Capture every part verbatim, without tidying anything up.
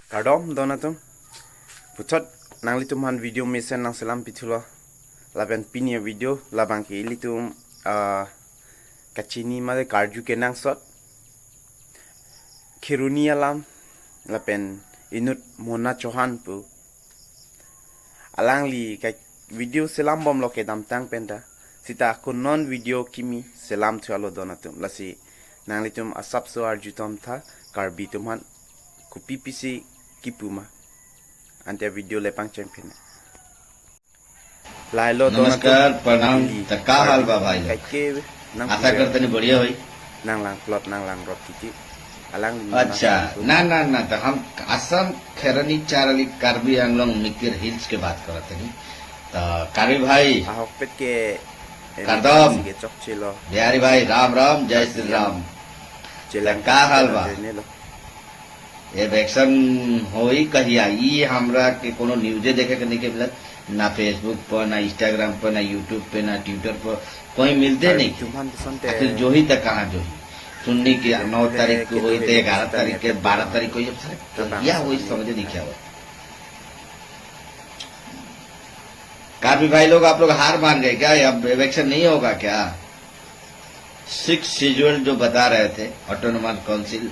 Kardom don atum. Puthot nanglitum aphan video mesen nangselam pithulo. Lapen pini avideo labang ke ilitum, ah, kachini mate karju kenangsot Kheroni alam lapen inut Mona Chauhan pu. Alangli ka video selam bomlo kedamtang penta. Sita ako non video kimi selam thulo don atum. Lasi nanglitum asapso arju tom tha, Karbi atum aphan kopi pisi kipu ma. Ante video le pangcheng pine. Lailo don atum. नमस्कार, प्रणाम। Ili तो का हाल बा भाई लोग? Kaike nang आशा करते नहीं बढ़िया होई। Nanglang plot, nanglang rop titi. Alang अच्छा, nang na, na, ना, तो हम असम खैरनी चारली कार्बी आंगलोंग मिकिर हिल्स के बात करते हैं। तो कार्बी भाई, ahokpet ke, eh, kardom। Sige chokchelo। Bihari भाई, राम राम, जय श्री राम। Chelang तो का हाल बा? Joine lo। Eviction होई कहिया, ये हमरा के कोनो न्यूजे देखे के नहीं के मिलत, ना Facebook पर, ना Instagram पर, ना YouTube पे, ना Twitter पर, कोई मिलते नहीं। Karbi atum aphan kesonte। आखिर जो ही तक कहाँ जो ही। सुनने की नौ तारीख को होई थे, ग्यारह तारीख के, बारह तारीख को, ये सारे क्या होई, समझ नहीं क्या हुआ। कार्बी भाई लोग, आप लोग हार मान गए क्या? अब इलेक्शन नहीं होगा क्या? सिक्स शेड्यूल जो बता रहे थे, ऑटोनोमस काउंसिल,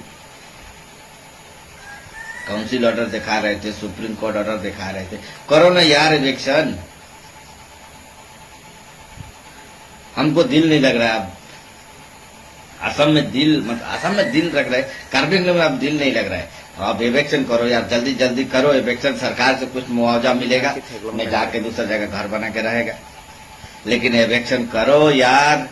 काउंसिल ऑर्डर दिखा रहे थे, सुप्रीम कोर्ट ऑर्डर दिखा रहे थे, करो ना यार इलेक्शन। हमको दिल नहीं लग रहा है अब। असम में दिल, मतलब, असम में दिल लग रहा है, कार्बी आंगलोंग में अब दिल नहीं लग रहा है। अब इलेक्शन करो यार, जल्दी जल्दी करो इलेक्शन, सरकार से कुछ मुआवजा मिलेगा, मैं जाके दूसरा जगह घर बना के रहेगा। लेकिन इलेक्शन करो यार,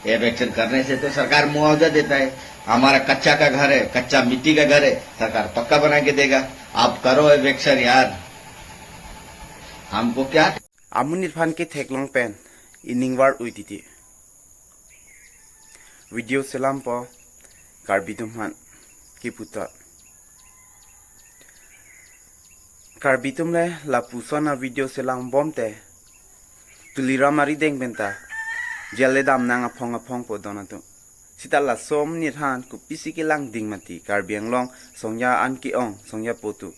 इलेक्शन करने से तो सरकार मुआवजा देता है। हमारा कच्चा का घर है, कच्चा मिट्टी का घर है, सरकार पक्का बना के देगा। आप करो इलेक्शन यार, हमको क्या। Amonit aphan ketheklong pen ining var-ui titi. Video selampo Karbi atum aphan kipu ta. Karbi atum le lapuson avideo selam bomte Tuliram arideng penta jail le dam nang aphong aphong po don atum. Sita laso amonit aphan kopisi kelang ding mati, Karbi Anglong songja an ke-ong, songja potu.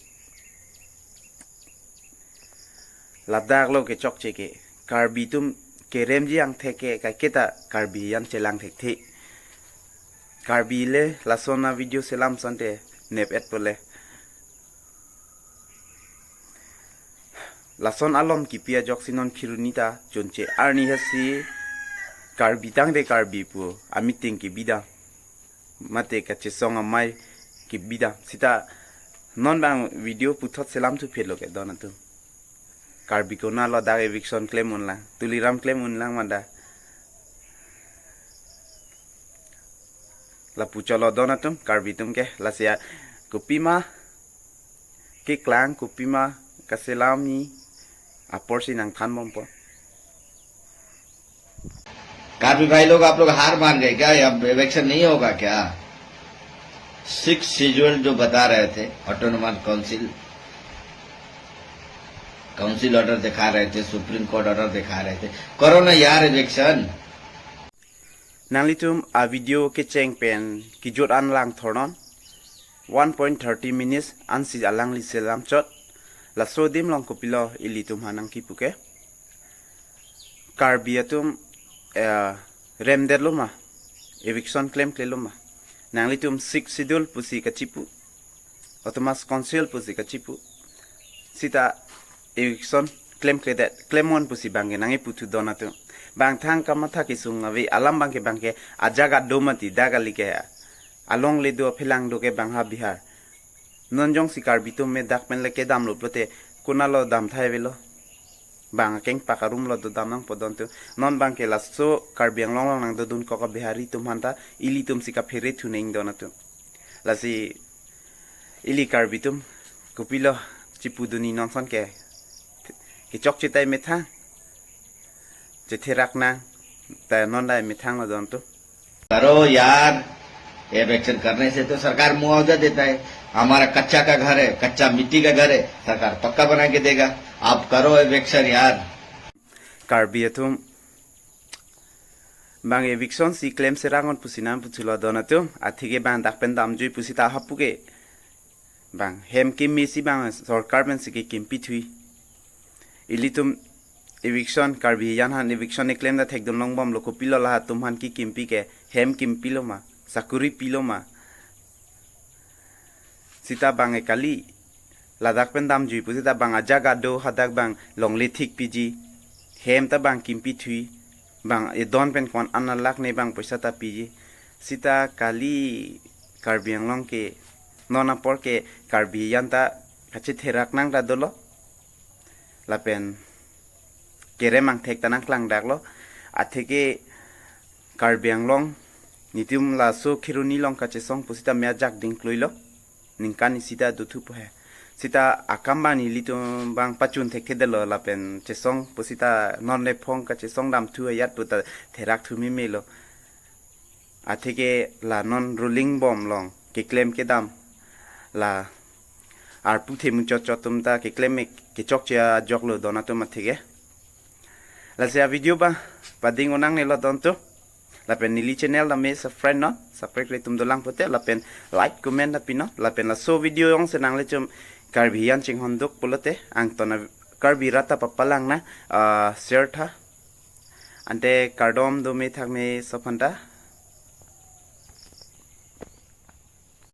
Ladak lo kechokche ke, Karbi atum keremji angthek ke, kaiketa Karbi an chelang thekthe. Karbi le lason avideo selam asonte nep-et po le. Lason alom kipi ajoksi non Kheroni ta chonche arni hasi Karbi tangte Karbi pu ameeting kebidam. Mate kachesong amei kebidam. Sita non bang video puthot selam thu phelo ke don atum. Karbi konat lo dak eviction klem unlang, Tuliram klem unlang mada. Lapu cholo don atum, Karbi atum ke, lasi a kopima keklang, kopima kaselam-i apor si nangthan bompo. Karbi भाई लोग, आप लोग हार मान गए क्या? अब इलेक्शन नहीं होगा क्या? सिक्स शेड्यूल जो बता रहे थे, ऑटोनोमस काउंसिल, काउंसिल ऑर्डर दिखा रहे थे, सुप्रीम कोर्ट ऑर्डर दिखा रहे थे, करो ना यार election. Nanglitum avideo kecheng pen kejut an lang thornon, one point thirty minutes ansi alangli selam chot. Laso adim along kopilo ilitum aphan nangkipu ke, Karbi atum, eh, remdetlo ma, eviction klemklelo ma? Nanglitum Sixth Schedule pusi kachipu, Autonomous Council pusi kachipu. Sita eviction klemkledet, klemnon pusi bangke nangkipu thu don atum. Bang thang kamatha kesung ave alam bangke, bangke ajak adom mati dak kali ke. Alongle do, aphelang do ke bang ha Bihar. Non jongsi Karbi atum me dak pen le kedamlo pulote konatlo damthai avelo? Bang akengpak arum lo dodam nangpo don atum. Non bangke laso Karbi Anglong along nangdodun kok a Bihari atum aphanta ilitum si kaphere thu neng don atum. Lasi ili Karbi atum kopilo chipudun-i non ason ke, kechokche tai methang, chetherak nang, ta non dai methang lo don atum. करो यार, इलेक्शन करने से तो सरकार मुआवजा देता है। हमारा कच्चा का घर है, कच्चा मिट्टी का घर है, सरकार पक्का बना के देगा। आप करो इलेक्शन यार। Karbi atum, bang eviction si klem serangnon pusi nangpu thulo don atum, atheke bang dak pen damjui pusi ta hapu ke. Bang hem keme si bang sorkar pensi kekimpi thui. Ilitum eviction, Karbi hijan aphan eviction keklem ta thekdun longbomlo, kopilo lahatum aphan kekimpi ke, hem kimpilo ma, sakuri pilo ma. Sita bang e kali, ladak pen damjui pu sita bang ajak ado hadak bang longle thik piji. Hem ta bang kimpi thui. Bang edon pen ko-an lakh ne bang poisa ta piji. Sita kali Karbi Anglong ke non apor ke Karbi hijan ta kachetherak nang ta dolo. Lapen kerem angthek ta nangklangdaklo. Atheke Karbi Anglong nelitum laso Kheroni along kachesong pu sita me ajak dingkloilo. Ningkan isi ta dothu pu he. Sita akam bang nelitum bang pachun thekthedetlo lapen chesong pu sita non le phong kachesong damthu ajat pu ta therak thu memelo. Atheke la non ruling bom along keklem kedam la arpu themu chot chot atum ta keklem me kechokche ajoklo don atum atheke. Lasi avideo bang pading un nangnelo don atum. Lapen neli channel ta me subscribe non, subscribe le tum dolang pote, lapen like, comment ta pinon, lapen laso video jongsi nanglitum Karbi hijan chinghonduk pulote, angton a Karbi rat ta papalang nang, ah, share tha. Ante kardom do me thak me sophanta,